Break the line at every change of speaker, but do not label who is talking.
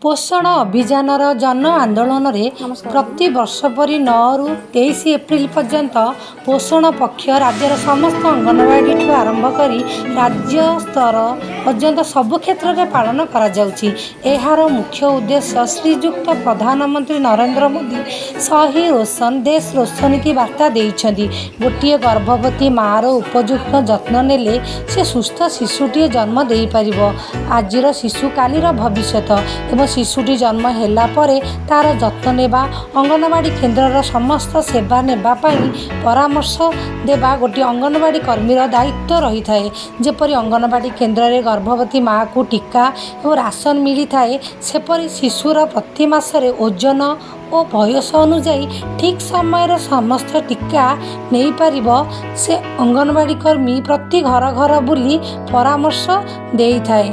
ପୋଷଣ ଅଭିଯାନର ଜନ ଆନ୍ଦୋଳନରେ ପ୍ରତିବର୍ଷ ପରି 9ରୁ 23 ଏପ୍ରିଲ ପର୍ଯ୍ୟନ୍ତ ପୋଷଣ ପକ୍ଷ ରାଜ୍ୟର ସମସ୍ତ ଅଙ୍ଗନବାଡ଼ିଠୁ ଆରମ୍ଭ କରି ରାଜ୍ୟ ସ୍ତର ପର୍ଯ୍ୟନ୍ତ ସବୁ କ୍ଷେତ୍ରରେ ପାଳନ କରାଯାଉଛି। ଏହାର ମୁଖ୍ୟ ଉଦ୍ଦେଶ୍ୟ, ଶ୍ରୀଯୁକ୍ତ ପ୍ରଧାନମନ୍ତ୍ରୀ ନରେନ୍ଦ୍ର ମୋଦି "सही पोषण देश रोशन" କି ବାର୍ତ୍ତା ଦେଇଛନ୍ତି। ଗୋଟିଏ ଗର୍ଭବତୀ ମାଆର ଉପଯୁକ୍ତ ଯତ୍ନ ନେଲେ ସେ ସୁସ୍ଥ ଶିଶୁଟିଏ ଜନ୍ମ ଦେଇପାରିବ। ଆଜିର ଶିଶୁ କାଲିର ଭବିଷ୍ୟତ ଏବଂ ଶିଶୁଟି ଜନ୍ମ ହେଲା ପରେ ତା'ର ଯତ୍ନ ନେବା, ଅଙ୍ଗନବାଡ଼ି କେନ୍ଦ୍ରର ସମସ୍ତ ସେବା ନେବା ପାଇଁ ପରାମର୍ଶ ଦେବା ଗୋଟିଏ ଅଙ୍ଗନବାଡ଼ି କର୍ମୀର ଦାୟିତ୍ୱ ରହିଥାଏ। ଯେପରି ଅଙ୍ଗନବାଡ଼ି କେନ୍ଦ୍ରରେ ଗର୍ଭବତୀ ମାଆକୁ ଟୀକା ଏବଂ ରାସନ ମିଳିଥାଏ, ସେପରି ଶିଶୁର ପ୍ରତି ମାସରେ ଓଜନ ଓ ବୟସ ଅନୁଯାୟୀ ଠିକ୍ ସମୟରେ ସମସ୍ତ ଟୀକା ନେଇପାରିବ, ସେ ଅଙ୍ଗନବାଡ଼ି କର୍ମୀ ପ୍ରତି ଘର ଘର ବୁଲି ପରାମର୍ଶ ଦେଇଥାଏ।